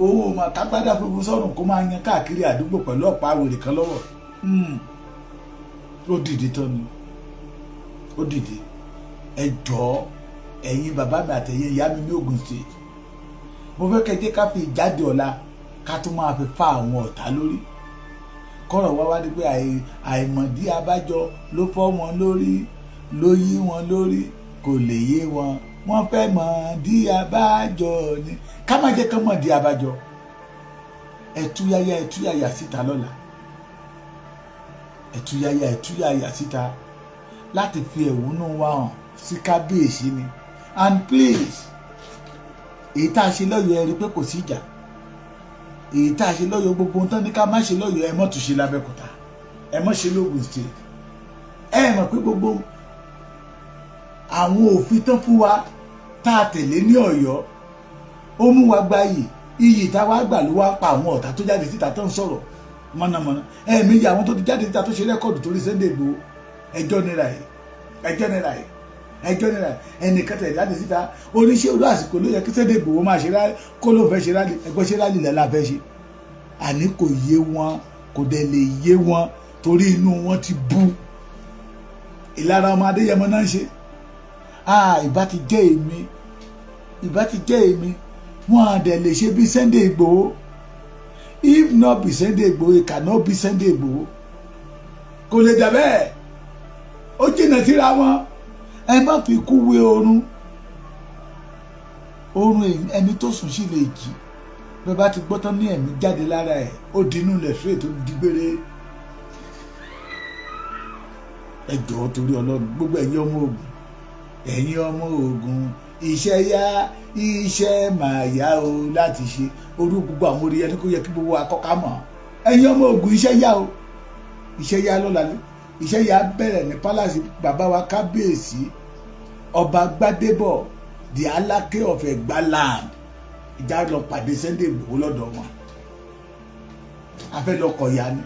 Òun ò mà kágbádá funfun sọ́run kó máa yan káàkiri àdúgbò pẹ̀lú ọ̀pá àwèrè kan lọ́wọ́. Ó dìde tán ni, ó dìde. Ẹ jọ̀ọ́, ẹ̀yin bàbá mi àtẹ̀yin ìyá mi ní Ògùn State, mo fẹ́ kẹ́ jẹ́ ká fi ìjáde ọ̀la ká tún máa fi fa àwọn ọ̀tá lórí kọ́rọ̀ wá wá ní pé àìmọ̀dí abájọ ló fọ́ wọn lórí, ló yí wọn lórí, kò lè yé wọn. Wọ́n fẹ́ mọ̀ dí abájọ ni, ká má jẹ́ kán mọ̀ dí abájọ. Ẹ̀túyáyá, ẹ̀túyàyà síta lọ́la. Ẹ̀túyáyá, ẹ̀túyàyà síta láti fi ẹ̀hónú wa hàn sí kábíyèsí ni. And please, èyí tá a ṣe lọ́yọ̀ọ́, ẹ rí i pé kò sí ìjà. Èyí tá a ṣe lọ́yọ̀ọ́, gbogbo ohun tán ní ká má ṣe lọ́yọ̀ọ́, ẹ mọ́ tún ṣe lábẹ́kúta, ẹ mọ́ ṣe lóògùn State. Ẹ mọ̀ pé gbogbo àwọn òfin tán fún wa tá a tẹ̀lé ní Ọ̀yọ́, ó mú wa gba iyì. Iyì tá a wá gbà ló wá pa àwọn ọ̀tá tó jáde síta tó ń sọ̀rọ̀. Mọ̀nàmọ́ná ẹ̀ẹ̀mejì àwọn tó ti jáde síta tó ṣe record torí Sunday Igboho. Ẹjọ́ nira yìí, ẹjọ́ nira yìí, ẹjọ́ nira yìí. Ẹnìkan tẹ̀ jáde síta, oníṣẹ́ olú àsìkò ló yẹ kí Sunday Igboho máa ṣe rally, kó ló fẹ́ ṣe rally. Ẹgbẹ́ ṣe rally lẹ́la fẹ́ ṣe. Àní kò yé wọn, kò dẹ̀ lè yé wọn, torí inú wọn ti bú. Ìlara ọmọ Adéyẹmọ náà ń ṣe. Ah, ìbá ti jẹ́ èmi, ìbá ti jẹ́ èmi. Wọn à dẹ̀ lè ṣe bí Sunday Igboho. If not be Sunday Igboho, it cannot be Sunday Igboho. Kò lè dà bẹ́ẹ̀, ó jìnnà síra wọn. Ẹ má fi kú wé oorun. Oorun ẹni tó sùn sí lè jí. Bẹ́ẹ̀ bá ti gbọ́ tán ní ẹ̀mí jáde lára ẹ̀, ó dinú lẹ̀ straight, tó di gbére. Ẹ jọ̀ọ́, torí Ọlọ́run, gbogbo ẹ̀yin ọmọ Ogun, ẹ̀yin ọmọ Ogun, iṣẹ́ yá, iṣẹ́ máa yá o láti ṣe. Orú gbogbo àwọn orí ẹni kò yẹ kí gbogbo akọ́ká mọ̀. Ẹ̀yin ọmọ Ogun, iṣẹ́ yá o, iṣẹ́ yá lọ́la. Iṣẹ́ yá bẹ̀rẹ̀ ní palace bàbá wa, kábíyèsí Ọba Gbádébọ̀, the Aláké of Ẹ̀gbá land. Ìjà lọ pàdé Sunday Igboho lọ́dọ̀ wọn. A fẹ́ lọ kọ̀yà ni,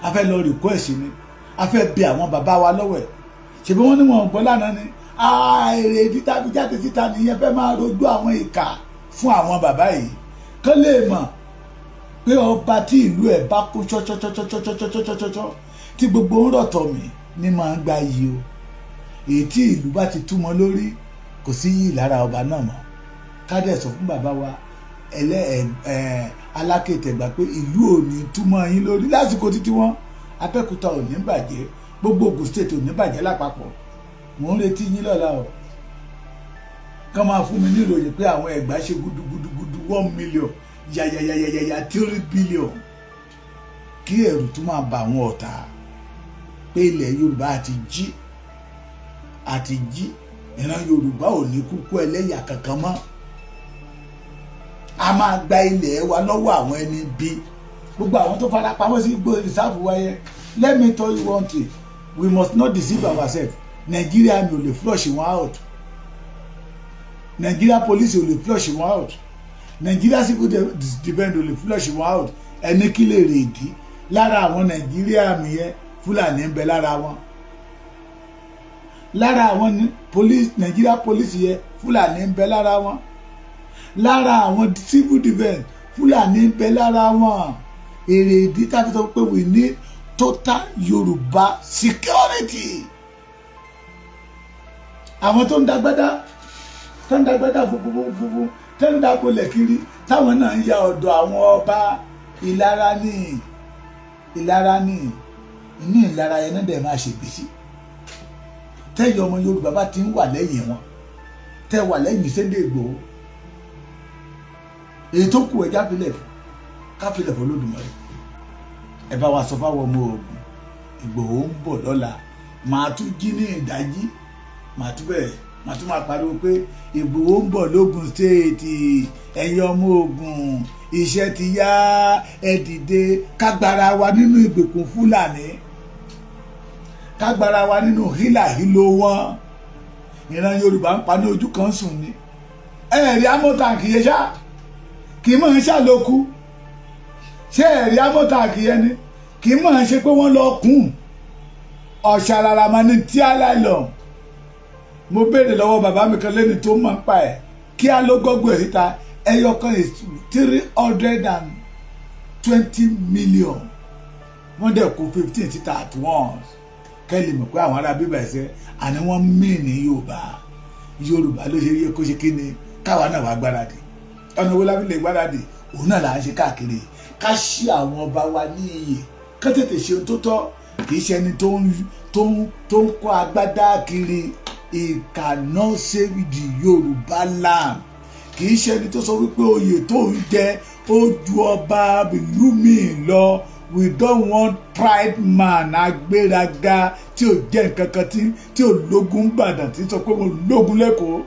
a fẹ́ lọ request ni, a fẹ́ bẹ àwọn bàbá wa lọ́wọ́ ẹ̀. Ṣèbí wọ́n ní wọn gbọ́ lánàá ni. Èrè títa fi jáde síta nìyẹn, fẹ́ máa rojú àwọn ìkà fún àwọn bàbá yìí, kán lè mọ̀ pé ọba tí ìlú ẹ̀ bá kó ṣọ́ṣọ́ṣọ́ṣọ́ṣọ́ṣọ́ṣọ́ tí gbogbo ń rọ̀tọ̀ mí ní máa ń gba iyì o. Èyí tí ìlú bá ti túmọ̀ lórí, kò sí yìí lára ọba náà mọ́. Ká dẹ̀ sọ fún bàbá wa ẹlẹ́ ẹ̀ Alákẹ́tẹ̀gbà pé ìlú ò ní túmọ̀ yín lórí lásìkò títí wọn. Abẹ́òkúta ò ní bàjẹ́, gbogbo Ògùn State ò ní bàjẹ́ lápapọ̀. Mò ń retí yín lọ́la o. Kán máa fún mi ní ìròyìn pé àwọn Ẹ̀gbá ṣe gudugudugudu 1 million, yàyàyàyàyà, 3 billion, kí ẹ̀rù tún máa bà àwọn ọ̀tá pé ilẹ̀ Yorùbá àti jí, àti jí. Ìran Yorùbá ò ní kúkú ẹlẹ́yà kankan mọ́. A máa gba ilẹ̀ wa lọ́wọ́ àwọn ẹni bí gbogbo àwọn tó fara pamọ́ sí igbó reserve wáyé. Let me tell you one thing: we must not deceive ourselves. Nigeria mi ò lè flush wọn out, Nigeria police ò lè flush wọn out, Nigeria civil defence ò lè flush wọn out. Ẹni kí lè rè ìdí lára àwọn Nàìjíríà mi yẹn, Fúlàní ń bẹ lára wọn. Lára àwọn police, Nigeria police yẹn, Fúlàní ń bẹ lára wọn. Lára àwọn civil defence, Fúlàní ń bẹ lára wọn. Èrè ìdí tàbí sọ pé we need total Yorùbá security. Àwọn tó ń dagbádá, tó ń dagbádá funfun funfun, tó ń dàpọ̀lẹ̀ kiri, táwọn náà ń ya ọ̀dọ̀ àwọn ọba, ìlara ní, ìlara ní. Inú ìlara yẹn náà dẹ̀ máa ṣègbèsí. Tẹ́yìn ọmọ Yorùbá bá ti ń wà lẹ́yìn wọn, tẹ́ wà lẹ́yìn Sunday Igboho, èyí tó kù, ẹja filẹ̀ káfílẹ̀ fún Olódùmarè. Ẹ bá wa sọ fáwọn ọmọ Ogun, Ìgbòho ń bọ̀ lọ́la. Màá tún jí ní ìdájí, màá tún bẹ̀rẹ̀, màá tún máa pariwo pé Ìgbòho ń bọ̀ lógun State. Ẹ̀yin ọmọ Ogun, iṣẹ́ ti yá, ẹ dìde, kágbára wa nínú ìgbèkùn Fúlàní, kágbára wa nínú hílàhílo wọn. Ìran Yorùbá ń pa ní ojú kan sùn ni. Ẹ̀rí armoured tank yẹn ṣá, kì í mọ̀ ń ṣàlòkù. Ṣé ẹ̀rí armoured tank yẹn ni? Kì í mọ̀ ń ṣe pé wọ́n lọ kùn ọ̀ṣàràrà máa ní tí aláìlọ. Mo béèrè lọ́wọ́ bàbá mi kan lẹ́ni tó mọ̀ ń pa ẹ̀, kí á ló gọ́gùn ẹ̀ síta. Ẹyọ kan is 320 million. Wọ́n dẹ̀ kó 15 síta at once. Kẹ́lì mọ̀ pé àwọn ará bíbá ẹ̀sẹ̀ àní wọ́n mí ní Yorùbá. Yorùbá ló ṣe yẹ kó ṣe kí ni káwa náà wá gbáradì. Ọ̀nà wo la fi lè gbáradì? Òun náà là ń ṣe káàkiri. Ká ṣí àwọn ọba wa ní iyè, ká tètè ṣe ohun tó tọ́. Kì í ṣe ẹni tó ń kó agbádá kiri. He cannot save the Yorùbá land. Kì í ṣe ẹni tó sọ wípé oyè tó ń jẹ ó ju ọba ìlú míì lọ. We don't want pride man, agbéraga tí ò jẹ́ nǹkan kan, tí ò lógun Ìbàdàn, tí sọ pé mo lógun lẹ́kọ̀ọ́.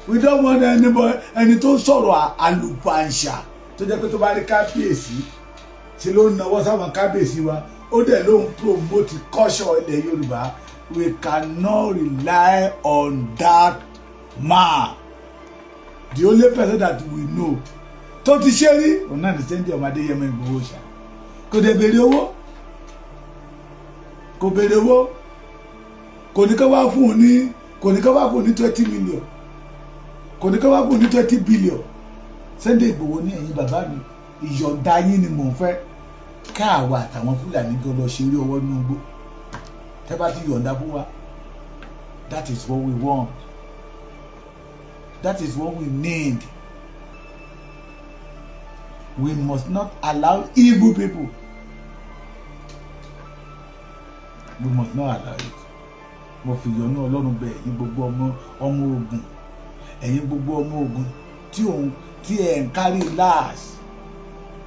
We don't want anybody, ẹni tó sọ̀rọ̀ àlùfàǹṣà, tó jẹ́ pé tó bá rí kábíyèsí, ṣe ló ń nawọ́ sáwọn kábíyèsí wa, ó dẹ̀ ló ń promote culture ilẹ̀ Yorùbá. We cannot rely on that man. The only person that we know tó ti ṣe rí, òun náà ní Sunday ọmọdé Yẹmọ Ìgbòho ṣá. Kò dẹ̀ béèrè owó, kò béèrè owó. Kò ní ká wá fún un ní, kò ní ká wá fún un ní 20 million, kò ní ká wá fún un ní 20 billion. Sunday Igboho ní, "Ẹ̀yin bàbá mi, ìyọ̀ǹda yín ni mò ń fẹ́ káàwá àtàwọn Fúlàní gan lọ ṣeré ọwọ́ nínú igbó. Tẹ́ bá ti yọ̀ǹda fún wa, that is what we want, that is what we need. We must not allow evil people. We must not allow it." Mo fi ìyọ́nú Ọlọ́run bẹ̀ ẹ̀yin gbogbo ọmọ Ogun, ẹ̀yin gbogbo ọmọ Ogun tí òun tí ẹ̀ ń carry last.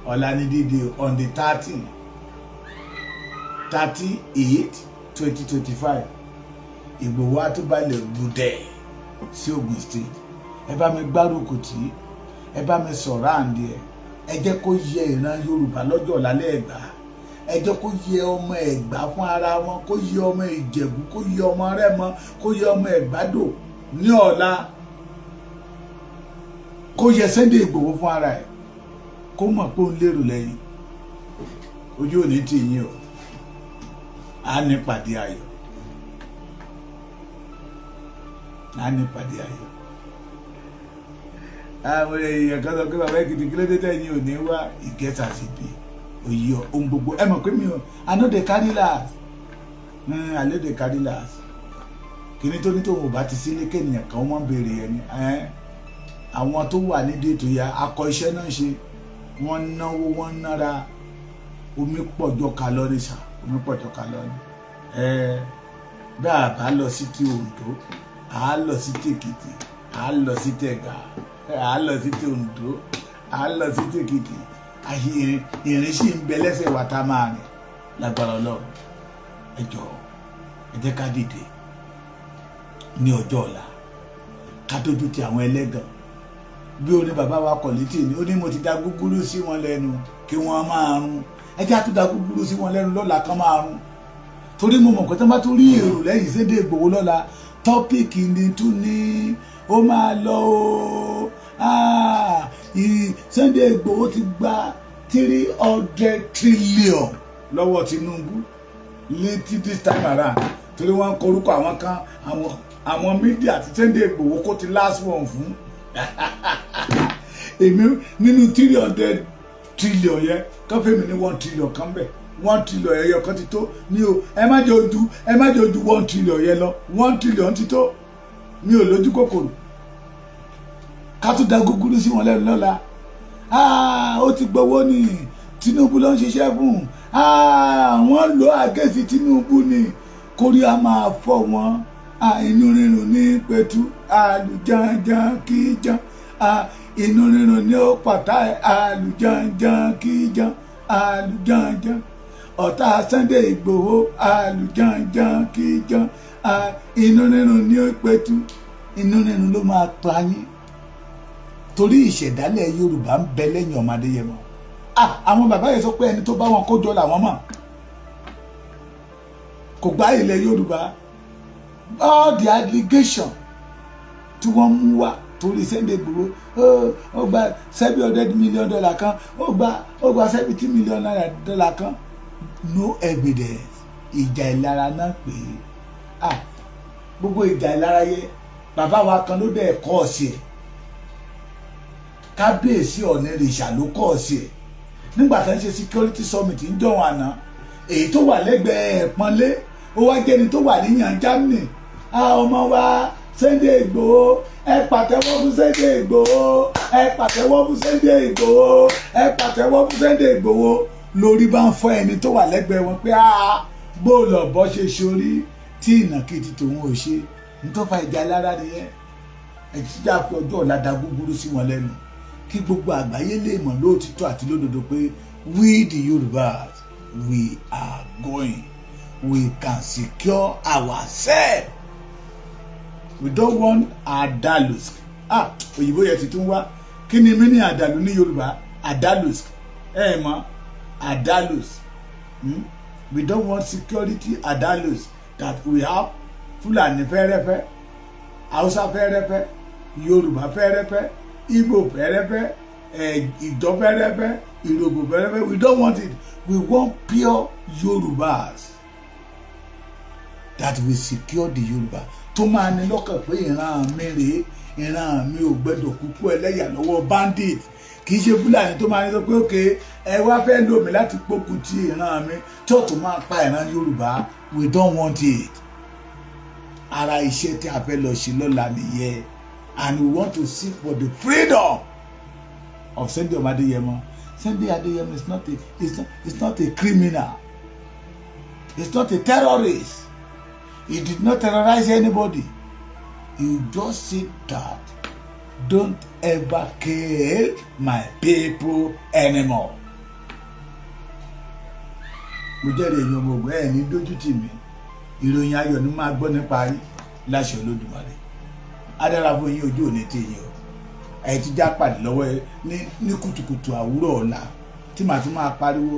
Ọ̀la ní dídé, on the 13, 30/8/2025, Ìgbòho àtúbalẹ̀ gbùdẹ̀ sí Ogun State. Ẹ bá mi gbárùkù tí, ẹ bá mi sọ̀rọ̀ àǹdí ẹ. Ẹ jẹ́ kó yẹ ìran Yorùbá lọ́jọ́ ọ̀la lẹ́ẹ̀gbá. Ẹ jẹ́ kó yẹ ọmọ Ẹ̀gbá fún ara wọn, kó yẹ ọmọ Ìjẹ̀bú, kó yẹ ọmọ Rẹ́mọ, kó yẹ ọmọ Ẹ̀gbádò ní ọ̀la, kó yẹ Sunday Ìgbòho fún ara ẹ̀, kó mọ̀ pé òun lérò lẹ́yìn. Ojú òní tì yín o. Á ní pàdé ayọ̀, á ní pàdé ayọ̀. Àwọn èèyàn kan sọ pé, "Bàbá Èkìtì, kí ló dé tẹ̀yìn ò ní wá?" Ìgẹ́ta sí bí òye ohun gbogbo. Ẹ mọ̀ pé mi ò, I no dey carry last, I no dey carry last. Kíní tó ní tóun ò bá ti sílé kéèyàn kan wọ́n béèrè ẹni. Àwọn tó wà nídìí ètò yà akọ iṣẹ́ náà ṣe, wọ́n náwó, wọ́n nára. Omi pọ̀jọ́ ká lọ ní sà, omi pọ̀jọ́ ká lọ ní. Bá a bá lọ sí ti Oǹdó, à á lọ sí tèkìtì, à á lọ sí tẹ̀gà, à á lọ sí ti Oǹdó, à á lọ sí tèkìtì. Ìrìn sì ń bẹ lẹ́sẹ̀ wa tá a máa rìn lágbára Ọlọ́run. Ẹ jọ̀ọ́, ẹ jẹ́ ká dìde ní ọjọ́ ọ̀la, ká dójú ti àwọn ẹlẹ́gàn. Bí ó ní bàbá wa kọ̀lítì ni ó ní, "Mo ti da gúgúrú sí wọn lẹ́nu kí wọ́n máa rún." Ẹ jẹ́ àtúndà gúgúrú sí wọn lẹ́nu lọ́la kán máa rún, torí mo mọ̀ pé tó bá tún rí èrò lẹ́yìn Sunday Igboho lọ́la, topic ni tún ní ó máa lọ o. Sunday Igboho ti gba 300 trillion lọ́wọ́ Tinubu létí this time around, torí wọ́n ń korúkọ àwọn kan, àwọn media tí Sunday Igboho kó ti last one fún èmi nínú 300 trillion yẹn. Kán fèmí ní 1 trillion kan bẹ̀, 1 trillion ẹyọ kan ti tó mi ò. Ẹ má jẹ́ ojú, ẹ má jẹ́ ojú 1 trillion yẹn lọ. 1 trillion ti tó mi ò lójú kòkòrò. Ká tún da gúgúrú sí wọn lẹ́nu lọ́la. Ó ti gbowó ní Tinubu ló ń ṣiṣẹ́ fún. Wọ́n lò àgẹ́sì Tinubu ni kórí a máa fọ́ wọn. Inú rírun ní pẹ̀tù àlùjáńján kíjan, inú rírun ní ó pàtà, àlùjáńján kíjan, àlùjáńján ọ̀tá Sunday Ìgbòho, àlùjáńján kíjan, inú rírun ní ó pẹ̀tù. Inú rírun ló máa pa yín, torí ìṣẹ̀dálẹ̀ Yorùbá ń bẹ lẹ́yìn ọmọ Adéyẹmọ. Àwọn bàbá yẹn sọ pé ẹni tó bá wọn kó jọ làwọn mọ̀ kò gbá ilẹ̀ Yorùbá. All the allegation tí wọ́n mú wá torí Sunday Igboho, ó gba $700 million kan, ó gba 70 million naira dollar kan, no evidence. Ìjà ìlara náà pé ah, gbogbo ìjà ìlara yẹ, bàbá wa kan ló dẹ̀ kọ́ ọ̀sẹ̀ ẹ̀. Kábíyèsí Ọ̀nìrìṣà ló kọ́ ọ̀sẹ̀ ẹ̀ nígbà tó ń ṣe security summit ń jọ̀wọ́n àná. Èyí tó wà lẹ́gbẹ̀ẹ́ ẹ̀pọ́nlé, ó wá jẹ́ni tó wà níyàn Germany. Ọmọ wa Sunday Igboho, ẹ pàtẹ́wọ́ fún Sunday Igboho, ẹ pàtẹ́wọ́ fún Sunday Igboho, ẹ pàtẹ́wọ́ fún Sunday Igboho. Lórí bá ń fọ́ ẹni tó wà lẹ́gbẹ̀ẹ́ wọn pé bóòlù ọ̀bọ ṣe ṣorí tí ìnàkìtì tòun ò ṣe ní tó fa ìjà lára nìyẹn. Ẹ ti já pé ọjọ́ ọ̀la da gúgúrú sí wọn lẹ́nu, kí gbogbo àgbáyé lè mọ̀ lóòtítọ́ àti lódodo pé we the Yorùbás, we are going, we can secure ourselves. We don't want àdàlù. Ah, òyìnbó yẹn ti tún wá. Kí ni mí ní àdàlù ní Yorùbá? Àdàlù, ẹ mọ̀ àdàlù. We don't want security àdàlù that we have. Fúlàní fẹ́rẹ́fẹ́, Haúsá fẹ́rẹ́fẹ́, Yorùbá fẹ́rẹ́fẹ́, Ìgbò fẹ́rẹ́fẹ́, Ìjọ fẹ́rẹ́fẹ́. Ìròbò bẹ̀rẹ̀. We don't want it. We want pure Yorùbás that will secure the Yorùbá, tó máa ní lọ́kàn pé ìran mi rèé, ìran mi ò gbẹ́dọ̀ kúkú ẹlẹ́yà lọ́wọ́ bandit. Kì í ṣe Fúlàní tó máa ní sọ pé, "Okay, ẹ wá fẹ́ lò mí láti gbógun ti ìran mi," tí ó tún máa pa ìran Yorùbá. We don't want it. Ara iṣẹ́ tí a fẹ́ lọ ṣe lọ́la nìyẹn, and we want to seek for the freedom of Sunday Adeyemo. Sunday Adeyemo is not a criminal. He's not a terrorist. He did not terrorize anybody. He just said that, "Don't ever kill my people anymore." Mo jẹ́rìí èèyàn ọmọ ogun ẹ̀ ní dójú tì mí. Ìròyìn ayọ̀ ni máa gbọ́ nípa yín láṣẹ Olódùmarè. Á dára fún yín, ojú òní tì yín o. Ẹ ti já pàdé lọ́wọ́ ẹ ní kùtùkùtù àwúrọ̀ ọ̀la tí màá tún máa pariwo.